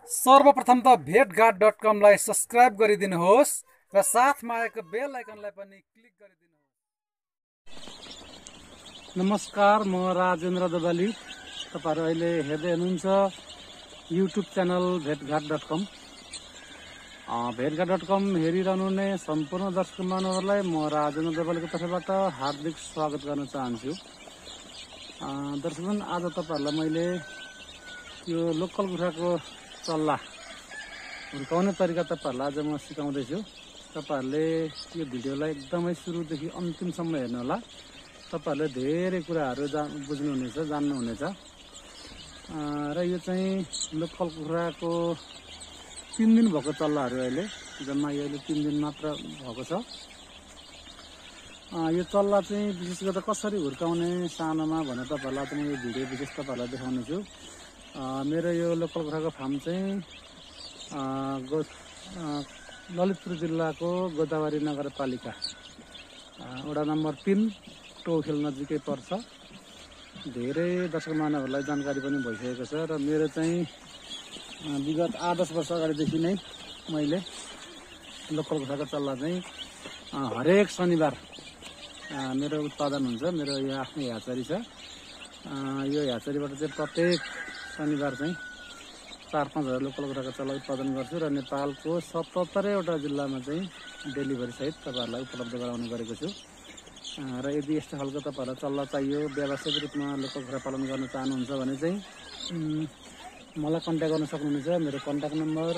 सर्वप्रथम त भेटघाट.com लाई सब्स्क्राइब गरिदिनुहोस् र साथमा आएको बेल आइकनलाई पनि क्लिक गरिदिनुहोस्। नमस्कार, म राजेन्द्र दबाली। तपाईहरु अहिले हेर्दै हुनुहुन्छ युट्युब च्यानल भेटघाट.com। भेटघाट.com हेरिरहनु हुने सम्पूर्ण दर्शक महानुहरुलाई म राजेन्द्र दबालीको तर्फबाट हार्दिक स्वागत गर्न चाहन्छु। दर्शकगण, आज तपाईहरुलाई मैले यो लोकल कुखुराको चल्ला हुर्काउने तरिका तपाईहरुलाई आज म सिकाउँदैछु। तपाईहरुले यो भिडियोलाई एकदमै सुरुदेखि अन्तिमसम्म हेर्नु होला। तपाईहरुले धेरै कुराहरु बुझ्नुहुनेछ, जान्नुहुनेछ। र यो चाहिँ लोकल कुखुराको 3 दिन भएको चल्लाहरु अहिले जम्मा यो अहिले 3 दिन मात्र भएको छ। यो चल्ला चाहिँ विशेष गरेर कसरी हुर्काउने सानोमा भनेर तपाईहरुलाई आज म यो भिडियो विशेष तपाईहरुलाई देखाउने छु। मेरो यो लोकल कुखुराको फार्म चाहिँ ललितपुर जिल्लाको गोदावरी नगरपालिका वडा नम्बर 3 टोखेल नजिकै पर्छ। धेरै दर्शक महानुहरुलाई जानकारी पनि भइसकेको छ र मेरो चाहिँ विगत 8-10 वर्ष अगाडिदेखि नै मैले लोकल कुखुराको चल्ला चाहिँ हरेक शनिबार मेरो उत्पादन हुन्छ। मेरो यो आफ्नै ह्याचरी छ। यो ह्याचरीबाट चाहिँ प्रत्येक शनिबार चाहिँ 4-5 हजार लोकल कुखुराको चल्ला उत्पादन गर्छु र नेपालको 77 वटा जिल्लामा चाहिँ डेलिभरी सहित तपाईहरुलाई उपलब्ध गराउने गरेको छु। र यदि यस्तो खालको तपाईहरुलाई चल्ला चाहियो, व्यावसायिक रूपमा लोकल कुखुरा पालन गर्न चाहनुहुन्छ भने चाहिँ मलाई कन्ट्याक्ट गर्न सक्नुहुनेछ। मेरो कन्ट्याक्ट नम्बर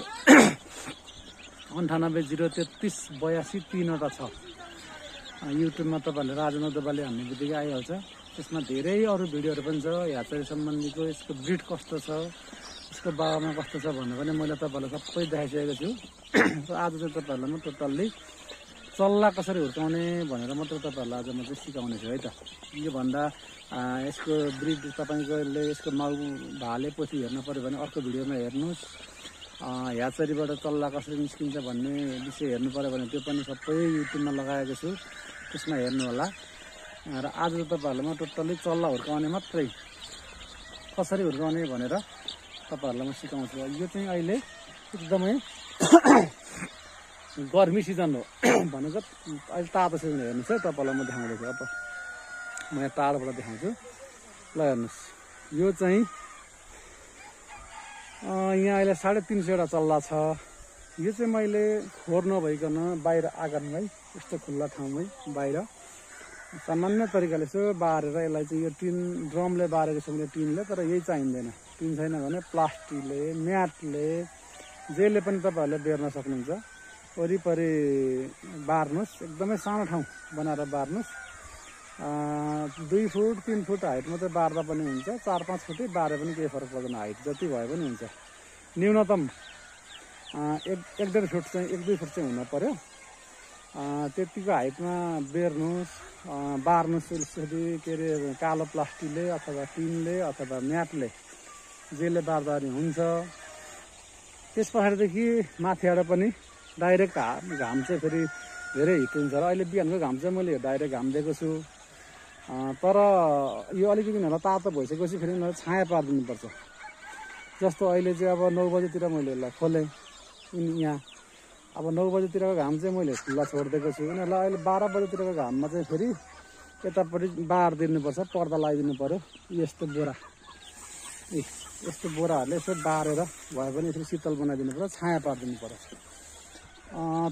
98033823 वटा छ। युट्युबमा तपाईहरुले राजेन्द्र दबाली हान्ने बित्तिकै आइहाल्छ। त्यसमा धेरै अरु भिडियोहरु पनि छ, ह्याचरी सम्बन्धीको, यसको ब्रिड कस्तो छ, यसको बाबामा कस्तो छ भन्ने पनि मैले तपाईहरुलाई सबै देखाइसकेको छु। र आज चाहिँ तपाईहरुलाई म टोटल्ली चल्ला कसरी हुर्काउने भनेर मात्र तपाईहरुलाई आज म चाहिँ सिकाउने छु है त। यो भन्दा यसको ब्रिड तपाईले यसको माउ भाले पोथी हेर्नु पर्यो भने अर्को भिडियोमा हेर्नुस्। ह्याचरीबाट चल्ला कसरी निस्किन्छ भन्ने विषय हेर्नु पर्यो भने त्यो पनि सबै युट्युबमा लगाएको छु, त्यसमा हेर्नु होला। र आज तपाईहरुलाई म टोटल्ली चल्ला हुर्काउने मात्रै कसरी हुर्काउने भनेर तपाईहरुलाई म सिकाउँछु। यो चाहिँ अहिले एकदमै गर्मी सिजन हो भनेको अहिले तातो सिजन हेर्नुस् है। तपाईहरुलाई म देखाउँदैछु। अब म यहाँ टाढोबाट देखाउँछु। ल हेर्नुस्, यो चाहिँ यहाँ अहिले 350 वटा चल्ला छ। यो चाहिँ मैले खोर नभइकन बाहिर आँगनमै यस्तो खुल्ला ठाउँमै बाहिर सामान्य तरिकाले यसो बारेर यसलाई चाहिँ यो टिन ड्रमले बारेको छ मैले टिनले। तर यही चाहिँदैन। टिन छैन भने प्लास्टिकले, म्याटले, जेले पनि तपाईहरुले बेर्न सक्नुहुन्छ। वरिपरि बार्नुस्, एकदमै सानो ठाउँ बनाएर बार्नुस्। 2 फुट 3 फुट हाइट मात्रै बार्दा पनि हुन्छ, 4-5 फुटै बारे पनि केही फरक पर्दैन। हाइट जति भए पनि हुन्छ। न्यूनतम 1-1.5 फुट चाहिँ 1-2 फुट चाहिँ हुन पर्यो। त्यतिको हाइटमा बेर्नुस्, बार्नुस्। यसरी के अरे कालो प्लास्टिकले अथवा टिनले अथवा म्याटले जेले बार्दा पनि हुन्छ। त्यस पछाडिदेखि माथिबाट पनि डाइरेक्ट घाम चाहिँ फेरि धेरै हिट हुन्छ र अहिले बिहानको घाम चाहिँ मैले डाइरेक्ट घाम दिएको छु। तर यो अलिकति होला तातो भइसकेपछि फेरि उनीहरूलाई छाया पारिदिनुपर्छ। जस्तो अहिले चाहिँ अब 9 बजेतिर मैले यसलाई खोलेँ यहाँ। अब 9 बजेतिरको घाम चाहिँ मैले खुल्ला छोडिदिएको छु। उनीहरूलाई अहिले 12 बजेतिरको घाममा चाहिँ फेरि यतापट्टि बार दिनुपर्छ, पर्दा लगाइदिनु पर्यो। यस्तो बोरा, यस्तो बोराहरूले यसो बारेर भए पनि यसरी शीतल बनाइदिनु पर्यो, छाया पारिदिनु पर्यो।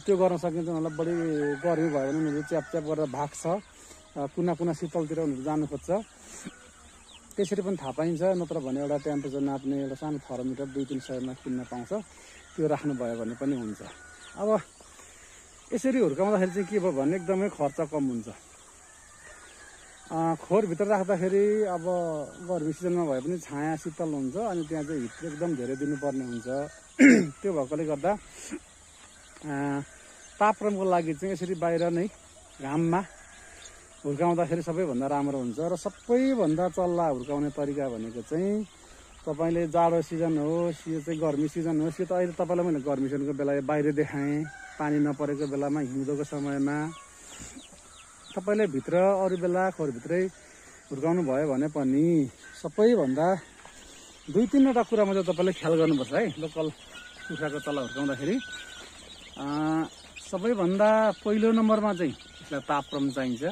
त्यो गर्न सकिन्छ। उनीहरूलाई बढी गर्मी भयो भने उनीहरू च्यापच्याप गरेर भाग्छ, कुना शीतलतिर उनीहरू जानु खोज्छ। त्यसरी पनि थाहा पाइन्छ। नत्र भने एउटा टेम्परेचर नाप्ने एउटा सानो थर्मोमिटर 2-3 सयमा किन्न पाउँछ, त्यो राख्नुभयो भने पनि हुन्छ। अब यसरी हुर्काउँदाखेरि चाहिँ के भयो भने एकदमै खर्च कम हुन्छ। खोरभित्र राख्दाखेरि अब गर्मी सिजनमा भए पनि छाया शीतल हुन्छ, अनि त्यहाँ चाहिँ हिट एकदम धेरै दिनुपर्ने हुन्छ। त्यो भएकोले गर्दा तापक्रमको लागि चाहिँ यसरी बाहिर नै घाममा हुर्काउँदाखेरि सबैभन्दा राम्रो हुन्छ। र सबैभन्दा चल्ला हुर्काउने तरिका भनेको चाहिँ तपाईले जाडो सिजन होस्, यो चाहिँ गर्मी सिजन होस्। यो त अहिले तपाईलाई मैले गर्मी सिजनको बेला बाहिर देखाएँ, पानी नपरेको बेलामा, हिउँदोको समयमा। तपाईले भित्र अरू बेला खोरभित्रै हुर्काउनु भयो भने पनि सबैभन्दा 2-3वटा कुरामा चाहिँ तपाईँले ख्याल गर्नुपर्छ है लोकल कुखुराको चल्ला हुर्काउँदाखेरि। सबैभन्दा पहिलो नम्बरमा चाहिँ यसलाई तापक्रम चाहिन्छ।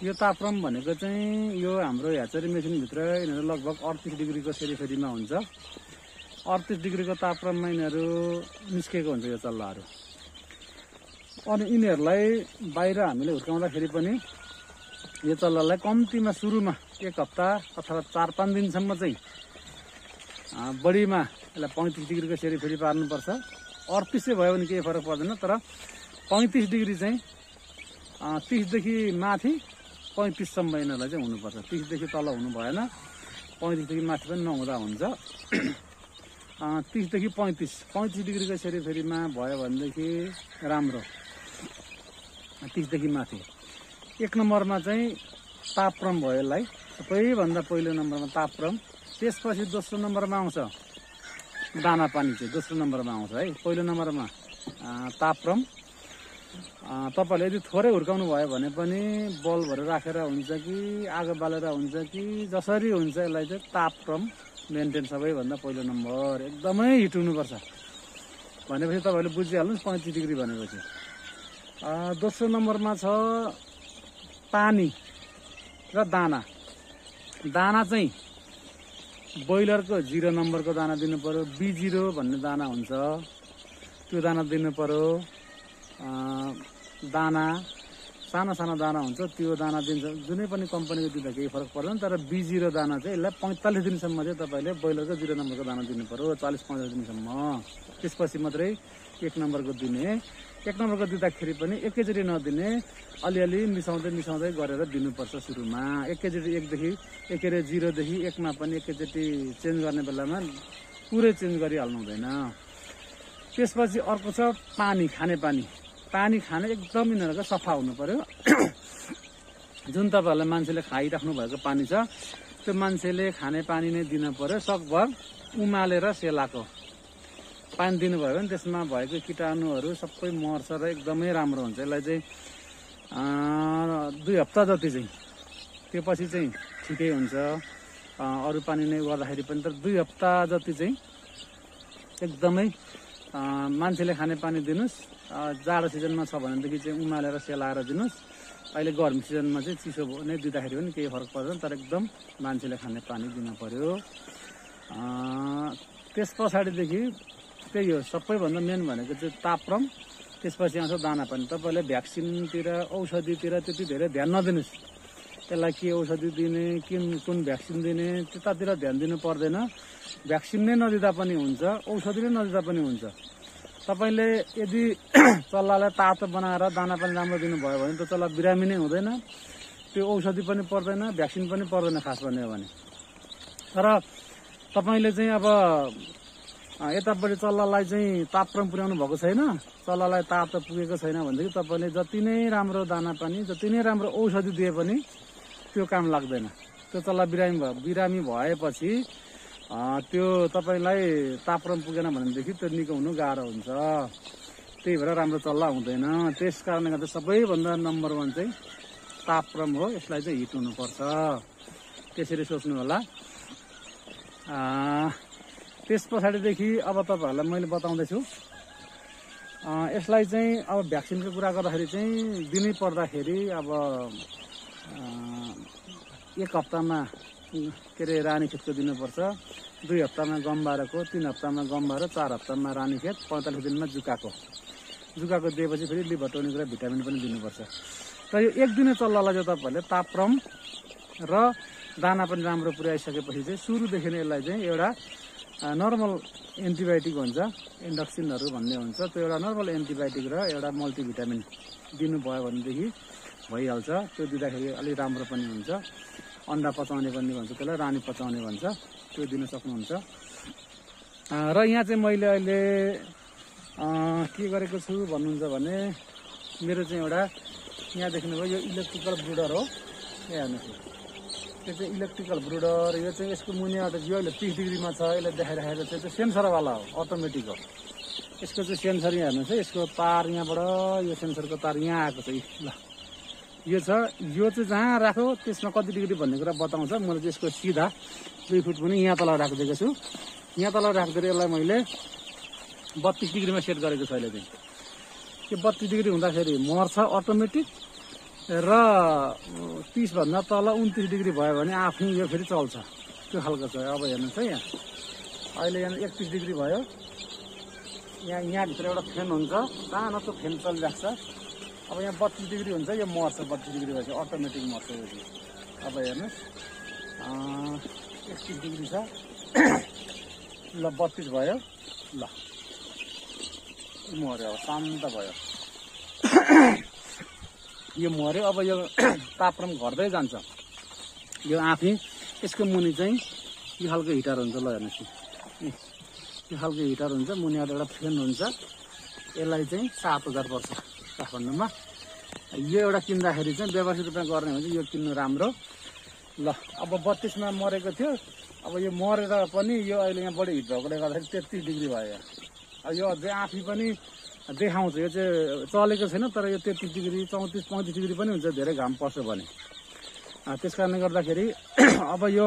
यो तापक्रम भनेको चाहिँ यो हाम्रो ह्याचरी मेसिनभित्र यिनीहरू लगभग 38 डिग्रीको सेरिफेरीमा हुन्छ। 38 डिग्रीको तापक्रममा यिनीहरू निस्केको हुन्छ यो चल्लाहरू। अनि यिनीहरूलाई बाहिर हामीले हुर्काउँदाखेरि पनि यो चल्लालाई कम्तीमा सुरुमा 1 हप्ता अथवा 4-5 दिनसम्म चाहिँ बढीमा यसलाई 35 डिग्रीको सेरिफेरी पार्नुपर्छ। 38 चाहिँ भयो भने केही फरक पर्दैन, तर 35 डिग्री चाहिँ 30 देखि माथि 35 सम्म यिनीहरूलाई चाहिँ हुनुपर्छ। 30 देखि तल हुनु भएन, 35 देखि माथि पनि नहुँदा हुन्छ। 30 देखि 35 डिग्रीको सेरिफेरीमा भयो भनेदेखि राम्रो। 30 देखि माथि 1 नम्बरमा चाहिँ तापक्रम भयो यसलाई, सबैभन्दा पहिलो नम्बरमा तापक्रम। त्यसपछि दोस्रो नम्बरमा आउँछ दाना पानी चाहिँ दोस्रो नम्बरमा आउँछ है। पहिलो नम्बरमा तापक्रम। तपाईँहरूले यदि थोरै हुर्काउनु भयो भने पनि बल्बहरू राखेर हुन्छ कि आगो बालेर हुन्छ कि जसरी हुन्छ यसलाई चाहिँ तापक्रम मेन्टेन सबैभन्दा पहिलो नम्बर। एकदमै हिट हुनुपर्छ भनेपछि तपाईँहरूले बुझिहाल्नुहोस् 35 डिग्री भनेपछि। दोस्रो नम्बरमा छ पानी र दाना। दाना चाहिँ ब्रोइलरको 0 नम्बरको दाना दिनु पर्यो। B0 भन्ने दाना हुन्छ, त्यो दाना दिनु पर्यो। दाना सानो सानो दाना हुन्छ, त्यो दाना दिन्छ। जुनै पनि कम्पनीको दिँदा केही फरक पर्दैन, तर B0 दाना चाहिँ यसलाई 45 दिनसम्म चाहिँ तपाईँले ब्रोइलरको 0 नम्बरको दाना दिनु पर्यो, 40-45 दिनसम्म। त्यसपछि मात्रै 1 नम्बरको दिने। 1 नम्बरको दिँदाखेरि पनि एकैचोटि नदिने, अलिअलि मिसाउँदै गरेर दिनुपर्छ सुरुमा। एकैचोटि 0 देखि 1 मा पनि एकैचोटि चेन्ज गर्ने बेलामा पुरै चेन्ज गरिहाल्नु हुँदैन। त्यसपछि अर्को छ पानी, खाने पानी। पानी खाने एकदम यिनीहरूको सफा हुनु पर्यो। जुन तपाईँहरूलाई मान्छेले खाइराख्नु भएको पानी छ त्यो मान्छेले खाने पानी नै दिन पर्यो। सकभर उमालेर सेलाको पानी दिनुभयो भने त्यसमा भएको कीटाणुहरू सबै मर्छ र एकदमै राम्रो हुन्छ। यसलाई चाहिँ 2 हप्ता जति चाहिँ, त्यो पछि चाहिँ ठिकै हुन्छ अरू पानी नै गर्दाखेरि पनि। तर 2 हप्ता जति चाहिँ एकदमै मान्छेले खाने पानी दिनुहोस्। जाडो सिजनमा छ भनेदेखि चाहिँ उमालेर सेलाएर दिनुहोस्। अहिले गर्मी सिजनमा चाहिँ चिसो नै दिँदाखेरि पनि केही फरक पर्दैन, तर एकदम मान्छेले खाने पानी दिन पर्यो। त्यस पछाडिदेखि त्यही हो सबैभन्दा मेन भनेको चाहिँ तापक्रम। त्यसपछि आउँछ दाना पानी। तपाईँले भ्याक्सिनतिर औषधितिर त्यति धेरै ध्यान नदिनुहोस्। त्यसलाई के औषधि दिने, कुन भ्याक्सिन दिने त्यतातिर ध्यान दिनु पर्दैन। भ्याक्सिन नै नदिँदा पनि हुन्छ, औषधि नै नदिँदा पनि हुन्छ। तपाईँले यदि चल्लालाई तातो बनाएर दाना पनि राम्रो दिनुभयो भने त चल्ला बिरामी नै हुँदैन, त्यो औषधि पनि पर्दैन, भ्याक्सिन पनि पर्दैन खास भन्ने हो भने। तर तपाईँले चाहिँ अब यतापट्टि चल्लालाई चाहिँ तापक्रम पुर्याउनु भएको छैन, चल्लालाई तातो पुगेको छैन भनेदेखि तपाईँले जति नै राम्रो दाना पानी, जति नै राम्रो औषधि दिए पनि त्यो काम लाग्दैन। त्यो चल्ला बिरामी भएपछि त्यो तपाईँलाई तापक्रम पुगेन भनेदेखि त्यो निको हुनु गाह्रो हुन्छ। त्यही भएर राम्रो चल्ला हुँदैन। त्यस कारणले गर्दा सबैभन्दा नम्बर 1 चाहिँ तापक्रम हो। यसलाई चाहिँ हिट हुनुपर्छ, त्यसरी सोच्नु होला। त्यस पछाडिदेखि अब तपाईँहरूलाई मैले बताउँदैछु यसलाई चाहिँ अब भ्याक्सिनको कुरा गर्दाखेरि चाहिँ दिनै पर्दाखेरि अब 1 हप्तामा के अरे रानीखेतको दिनुपर्छ, 2 हप्तामा गम्बारोको, 3 हप्तामा गम्बारो, 4 हप्तामा रानीखेत, 45 दिनमा जुकाको दिएपछि फेरि लिभर टोनिक र भिटामिन पनि दिनुपर्छ। र यो 1 दिने चल्लालाई चाहिँ तपाईँहरूले तापक्रम र दाना पनि राम्रो पुर्याइसकेपछि चाहिँ सुरुदेखि नै यसलाई चाहिँ एउटा नर्मल एन्टिबायोटिक हुन्छ, इन्डक्सिनहरू भन्ने हुन्छ, त्यो एउटा नर्मल एन्टिबायोटिक र एउटा मल्टिभिटामिन दिनुभयो भनेदेखि भइहाल्छ। त्यो दिँदाखेरि अलिक राम्रो पनि हुन्छ। अन्डा पचाउने पनि भन्छ, त्यसलाई रानी पचाउने भन्छ, त्यो दिन सक्नुहुन्छ। र यहाँ चाहिँ मैले अहिले के गरेको छु भन्नुहुन्छ भने मेरो चाहिँ एउटा यहाँ देख्नुभयो यो इलेक्ट्रिकल ब्रुडर हो। यहाँ हेर्नुहोस्, त्यो चाहिँ इलेक्ट्रिकल ब्रुडर। यो चाहिँ यसको मुनिबाट यो अहिले 30 डिग्रीमा छ, यसले देखाइरहेको चाहिँ त्यो सेन्सरवाला हो, अटोमेटिक हो। यसको चाहिँ सेन्सर यहाँ हेर्नुहोस् है, यसको तार यहाँबाट यो सेन्सरको तार यहाँ आएको छ। ल यो छ, यो चाहिँ जहाँ राख्यो त्यसमा कति डिग्री भन्ने कुरा बताउँछ। मैले चाहिँ यसको सिधा 2 फुट पनि यहाँ तल राखिदिएको छु। यहाँ तल राख्दै यसलाई मैले 32 डिग्रीमा सेट गरेको छु अहिले चाहिँ। यो 32 डिग्री हुँदाखेरि मर्छ अटोमेटिक र 30 भन्दा तल 29 डिग्री भयो भने आफै यो फेरि चल्छ, त्यो खालको छ। अब हेर्नुहोस् है, यहाँ अहिले यहाँ 31 डिग्री भयो। यहाँभित्र एउटा फ्यान हुन्छ, सानो त्यो फ्यान चलिरहेको छ। अब यहाँ 32 डिग्री हुन्छ, यो मर्छ 32 डिग्री भएपछि अटोमेटिक मर्छ यो। अब हेर्नुहोस् 31 डिग्री छ, ल 32 भयो, ल मर्यो, अब शान्त भयो। यो मर्यो। अब यो तापक्रम घट्दै जान्छ। यो आफै यसको मुनि चाहिँ यो खालको हिटर हुन्छ। ल हेर्नुहोस्, यो खालको हिटर हुन्छ, मुनिबाट एउटा फ्यान हुन्छ। यसलाई चाहिँ 7000 पर्छ काठमाडौँमा। यो एउटा किन्दाखेरि चाहिँ व्यवस्थित रूपमा गर्ने हो भने यो किन्नु राम्रो। ल अब 32 मा मरेको थियो, अब यो मरेर पनि यो अहिले यहाँ बढी हिट भएकोले गर्दाखेरि 33 डिग्री भयो। अब यो अझै आफै पनि देखाउँछ, यो चाहिँ चलेको छैन, तर यो 33 डिग्री 34-35 डिग्री पनि हुन्छ धेरै घाम पर्छ भने। त्यस कारणले गर्दाखेरि अब यो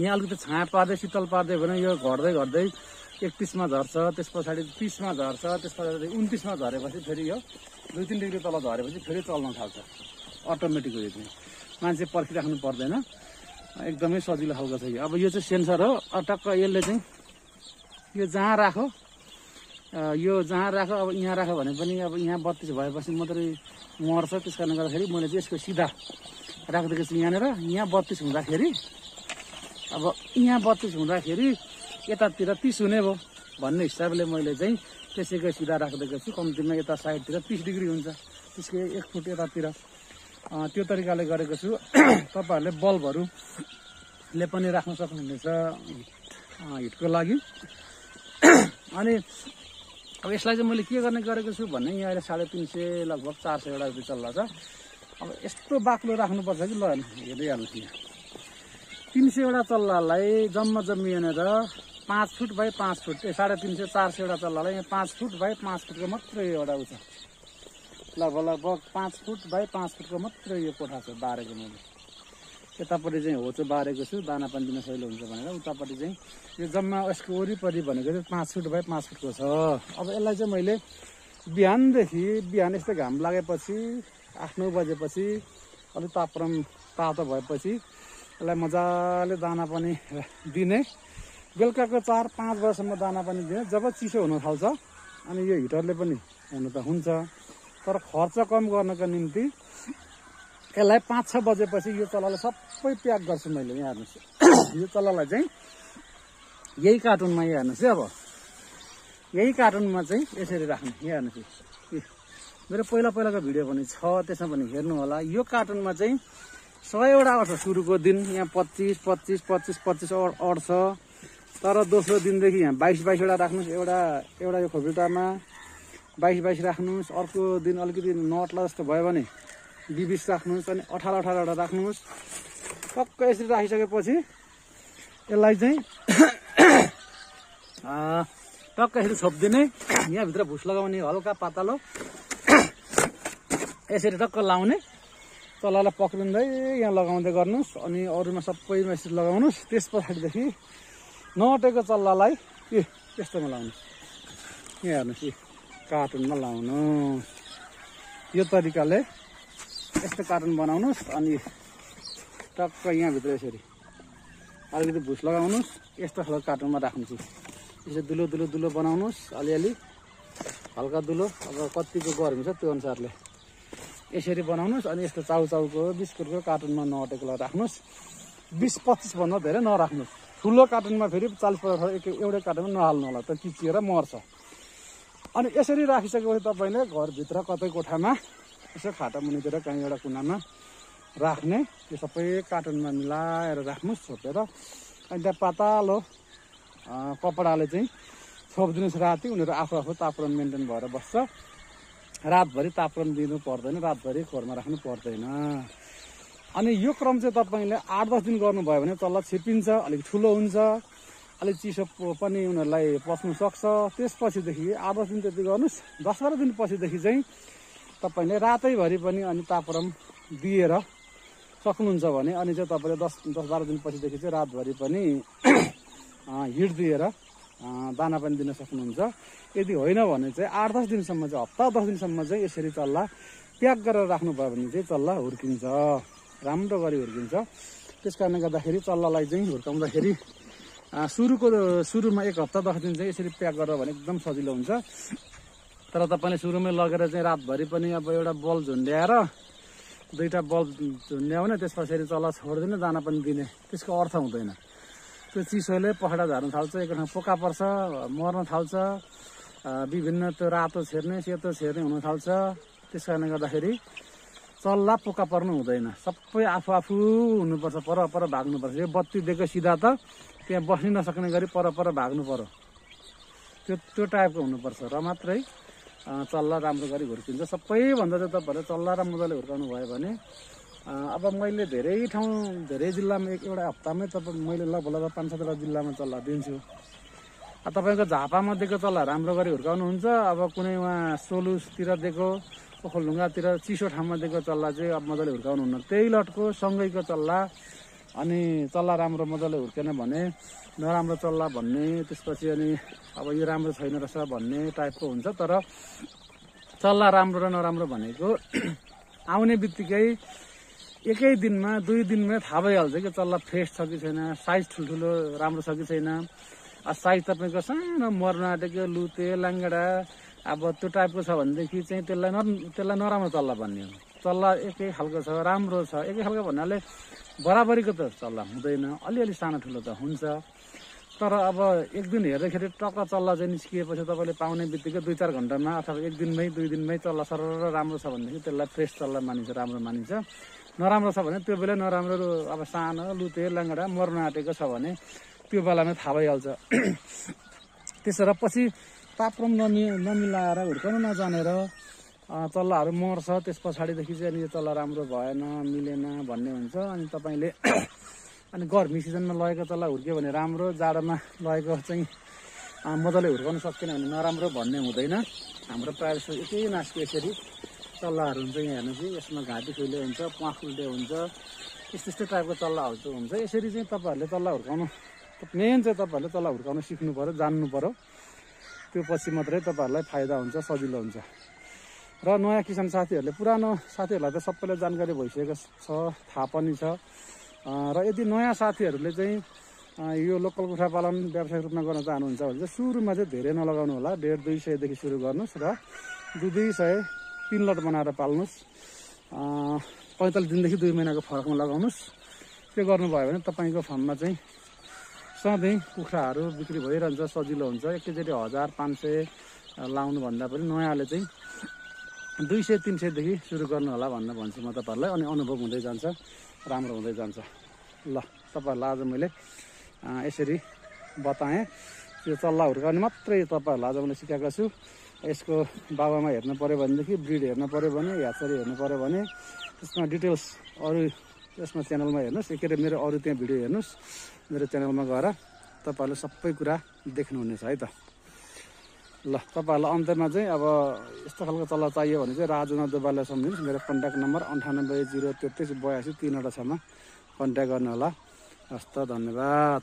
यहाँ अलिकति छाया पार्दै शीतल पार्दै भने यो घट्दै घट्दै 31 मा झर्छ, त्यस पछाडि 30 मा झर्छ, त्यस पछाडि 29 मा झरेपछि फेरि यो 2-3 डिग्री तल झरेपछि फेरि चल्न थाल्छ अटोमेटिक। यो चाहिँ मान्छे पर्खिराख्नु पर्दैन, एकदमै सजिलो खालको छ यो। अब यो चाहिँ सेन्सर हो, टक्क यसले चाहिँ यो जहाँ राख्यो, यो जहाँ राख्यो, अब यहाँ राख्यो भने पनि अब यहाँ 32 भएपछि मात्रै मर्छ। त्यस कारणले गर्दाखेरि मैले चाहिँ यसको सिधा राखिदिएको छु यहाँनिर। यहाँ 32 हुँदाखेरि, अब यहाँ 32 हुँदाखेरि यतातिर 30 हुने भयो भन्ने हिसाबले मैले चाहिँ त्यसैको सिधा राखिदिएको छु। कम्तीमा यता साइडतिर 30 डिग्री हुन्छ, त्यसको 1 फुट यतातिर त्यो तरिकाले गरेको छु। तपाईँहरूले बल्बहरूले पनि राख्न सक्नुहुनेछ हिटको लागि। अनि अब यसलाई चाहिँ मैले के गर्ने गरेको छु भन्ने, यहाँ अहिले 350 लगभग 400 एउटा रुपियाँ चल्ला छ। अब यस्तो बाक्लो राख्नुपर्छ कि ल हेर्दै हाल्नुहोस्, यहाँ 300 वटा चल्लालाई जम्मी यहाँनिर 5 फुट बाई 5 फुट, 350 400 वटा चल्लालाई यहाँ 5 फुट बाई 5 फुटको मात्रै एउटा उ छ। लगभग 5 फुट बाई 5 फुटको मात्रै यो कोठा छ बारेको मैले। यतापट्टि चाहिँ होचो बारेको छु दाना पानी दिन सजिलो हुन्छ भनेर। उतापट्टि चाहिँ यो जम्मा यसको वरिपरि भनेको चाहिँ 5 फुट बाई 5 फुटको छ। अब यसलाई चाहिँ मैले बिहान यस्तो घाम लागेपछि 8-9 बजेपछि अलिक तापक्रम तातो भएपछि यसलाई मजाले दाना पानी दिने। बेलुकाको 4-5 बजेसम्म दाना पानी दिने। जब चिसो हुन थाल्छ अनि यो हिटरले पनि हुनु त हुन्छ, तर खर्च कम गर्नको निम्ति यसलाई 5-6 बजेपछि यो चल्लालाई सबै प्याक गर्छु मैले। यहाँ हेर्नुहोस्, यो चल्लालाई चाहिँ यही कार्टुनमा, यहाँ हेर्नुहोस् है, अब यही कार्टुनमा चाहिँ यसरी राख्नु। यहाँ हेर्नुहोस्, मेरो पहिलाको भिडियो पनि छ, त्यसमा पनि हेर्नु होला। यो कार्टुनमा चाहिँ 100 वटा अट्छ सुरुको दिन। यहाँ 25 अट्छ, तर दोस्रो दिनदेखि यहाँ 22 वटा राख्नुहोस्। एउटा यो खोपिटामा 22 राख्नुहोस्। अर्को दिन अलिकति नअट्ला जस्तो भयो भने 20 राख्नुहोस्। अनि 18 वटा राख्नुहोस्। टक्क यसरी राखिसकेपछि यसलाई चाहिँ टक्क यसरी छोपिदिने। यहाँभित्र भुस लगाउने हल्का पातलो यसरी टक्क लाउने। चल्लालाई पक्रिँदै यहाँ लगाउँदै गर्नुहोस्। अनि अरूमा सबैमा यसरी लगाउनुहोस्। त्यस पछाडिदेखि नअटेको चल्लालाई यस्तोमा लाउनुहोस्। यहाँ हेर्नुहोस्, कार्टुनमा लाउनुहोस्। यो तरिकाले यस्तो कार्टुन बनाउनुहोस्। अनि टक्क यहाँभित्र यसरी अलिकति भुस लगाउनुहोस्। यस्तो खालको कार्टुनमा राख्नुहोस्। यसरी दुलो बनाउनुहोस्, अलिअलि हल्का दुलो, अब कतिको गर्मी छ त्यो अनुसारले यसरी बनाउनुहोस्। अनि यस्तो चाउको बिस्कुटको कार्टुनमा नअटेकोलाई राख्नुहोस्। 20-25 भन्दा धेरै नराख्नुहोस्। ठुलो कार्टुनमा फेरि 40-50 एउटै कार्टुनमा नहाल्नु होला, त चिचिएर मर्छ। अनि यसरी राखिसकेपछि तपाईँले घरभित्र कतै कोठामा यसो खाटा मुनितिर कहीँ एउटा कुनामा राख्ने। त्यो सबै कार्टुनमा मिलाएर राख्नुहोस् छोपेर। अनि त्यहाँ पातलो कपडाले चाहिँ छोपिदिनुहोस् राति। उनीहरू आफू तापक्रम मेन्टेन भएर बस्छ। रातभरि तापक्रम दिनु पर्दैन, रातभरि खोरमा राख्नु पर्दैन। अनि यो क्रम चाहिँ तपाईँले 8-10 दिन गर्नुभयो भने चल्ला छिपिन्छ, अलिक ठुलो हुन्छ, अलिक चिसो पनि उनीहरूलाई पस्नु सक्छ। त्यसपछिदेखि 8-10 दिन त्यति गर्नुहोस्। 10-12 दिन पछिदेखि चाहिँ तपाईँले रातैभरि पनि अनि तापक्रम दिएर सक्नुहुन्छ भने अनि चाहिँ तपाईँले 10-12 दिनपछिदेखि चाहिँ रातभरि पनि हिट दिएर दाना पनि दिन सक्नुहुन्छ। यदि होइन भने चाहिँ 8-10 दिनसम्म चाहिँ हप्ता 10 दिनसम्म चाहिँ यसरी चल्ला प्याक गरेर राख्नुभयो भने चाहिँ चल्ला हुर्किन्छ, राम्रो गरी हुर्किन्छ। त्यस कारणले गर्दाखेरि चल्लालाई चाहिँ हुर्काउँदाखेरि सुरुमा 1 हप्ता 10 दिन चाहिँ यसरी प्याक गरेर भने एकदम सजिलो हुन्छ। तर तपाईँले सुरुमै लगेर चाहिँ रातभरि पनि अब एउटा बल झुन्ड्याएर 2टा बल झुन्ड्याउने त्यस पछाडि चल्ला छोडिदिने दाना पनि दिने त्यसको अर्थ हुँदैन। त्यो चिसोले पखेटा झार्न थाल्छ, एक ठाउँ पोका पर्छ, मर्न थाल्छ, विभिन्न त्यो रातो छेर्ने सेतो छेर्ने हुन थाल्छ। त्यस कारणले गर्दाखेरि चल्ला पोका पर्नु हुँदैन, सबै आफू हुनुपर्छ, पर भाग्नुपर्छ। यो बत्ती दिएको सिधा त त्यहाँ बस्नै नसक्ने गरी पर भाग्नु पर्यो, त्यो टाइपको हुनुपर्छ र मात्रै चल्ला राम्रो गरी हुर्किन्छ। सबैभन्दा चाहिँ तपाईँहरूले चल्ला र मजाले हुर्काउनु भयो भने अब मैले धेरै जिल्लामा एउटा हप्तामै मैले लगभग 5-7 जिल्लामा चल्ला दिन्छु। तपाईँको झापामा दिएको चल्ला राम्रो गरी हुर्काउनुहुन्छ। अब कुनै उहाँ सोलुतिर दिएको ओखलढुङ्गातिर चिसो ठाउँमा दिएको चल्ला चाहिँ अब मजाले हुर्काउनुहुन्न। त्यही लटको सँगैको चल्ला अनि चल्ला राम्रो मजाले हुर्केन भने नराम्रो चल्ला भन्ने, त्यसपछि अनि अब यो राम्रो छैन रहेछ भन्ने टाइपको हुन्छ। तर चल्ला राम्रो र नराम्रो भनेको आउने बित्तिकै एकै दिनमा 2 दिनमै थाहा भइहाल्छ कि चल्ला फ्रेस छ कि छैन, साइज ठुल्ठुलो राम्रो छ कि छैन। साइज तपाईँको सानो मर्न आँटेको लुते लाङ्गडा अब त्यो टाइपको छ भनेदेखि चाहिँ त्यसलाई नराम्रो चल्ला भन्ने हो। चल्ला एकै खालको छ, राम्रो छ, एकै खालको भन्नाले बराबरीको त चल्ला हुँदैन, अलिअलि सानो ठुलो त हुन्छ। तर अब एक दिन हेर्दाखेरि टक्क चल्ला चाहिँ निस्किएपछि तपाईँले पाउने बित्तिकै 2-4 घन्टामा अथवा 1 दिनमै 2 दिनमै चल्ला सरर राम्रो छ भनेदेखि त्यसलाई फ्रेस चल्ला मानिन्छ, राम्रो मानिन्छ। नराम्रो छ भने त्यो बेला नराम्रो अब सानो लुते लाङ्गडा मर्न आँटेको छ भने त्यो बेलामै थाहा भइहाल्छ। त्यसो र पछि तापक्रम नमिलाएर हुर्काउन नजानेर चल्लाहरू मर्छ। त्यस पछाडिदेखि चाहिँ अनि यो चल्ला राम्रो भएन, मिलेन भन्ने हुन्छ। अनि तपाईँले अनि गर्मी सिजनमा लगेको चल्ला हुर्क्यो भने राम्रो, जाडोमा लगेको चाहिँ मजाले हुर्काउन सकेन भने नराम्रो भन्ने हुँदैन। हाम्रो प्रायः जस्तो एकै नासको यसरी चल्लाहरू हुन्छ। यहाँ हेर्नुहोस् यसमा घाँटी खुल्ले हुन्छ, प्वाख खुल्टे हुन्छ, यस्तो टाइपको चल्लाहरू चाहिँ हुन्छ। यसरी चाहिँ तपाईँहरूले चल्ला हुर्काउनु मेन चाहिँ तपाईँहरूले चल्ला हुर्काउन सिक्नु पऱ्यो, जान्नु पऱ्यो। त्यो पछि मात्रै तपाईँहरूलाई फाइदा हुन्छ, सजिलो हुन्छ। र नयाँ किसान साथीहरूले, पुरानो साथीहरूलाई त सबैलाई जानकारी भइसकेको छ, थाहा पनि छ। र यदि नयाँ साथीहरूले चाहिँ यो लोकल कुखुरा पालन व्यावसायिक रूपमा गर्न चाहनुहुन्छ भने चाहिँ सुरुमा चाहिँ धेरै नलगाउनु होला। 150-200 सुरु गर्नुहोस् र 200 3 लट बनाएर पाल्नुहोस्। 45 दिनदेखि 2 महिनाको फरकमा लगाउनुहोस्। त्यो गर्नुभयो भने तपाईँको फार्ममा चाहिँ सधैँ कुखुराहरू बिक्री भइरहन्छ, सजिलो हुन्छ। एकैचोटि 1000-500 लाउनुभन्दा पनि नयाँले चाहिँ 200-300देखि सुरु गर्नु होला भन्न भन्छु म तपाईँहरूलाई। अनि अनुभव हुँदै जान्छ, राम्रो हुँदै जान्छ। ल तपाईँहरूलाई आज मैले यसरी बताएँ। यो चल्ला हुर्काउने मात्रै तपाईँहरूलाई आज मैले सिकाएको छु। यसको बाबामा हेर्नु पऱ्यो भनेदेखि, ब्रिड हेर्नु पऱ्यो भने, ह्याचरी हेर्नु पऱ्यो भने त्यसमा डिटेल्स अरू यसमा च्यानलमा हेर्नुहोस्। के अरे मेरो अरू त्यहाँ भिडियो हेर्नुहोस्, मेरो च्यानलमा गएर तपाईँहरूले सबै कुरा देख्नुहुनेछ है त। ल तपाईँहरूलाई अन्त्यमा चाहिँ अब यस्तो खालको चल्ला चाहियो भने चाहिँ राजु नदुबालाई सम्झिनुहोस्। मेरो कन्ट्याक्ट नम्बर 98 033 82 3 मा कन्ट्याक्ट गर्नु होला। हस्त, धन्यवाद।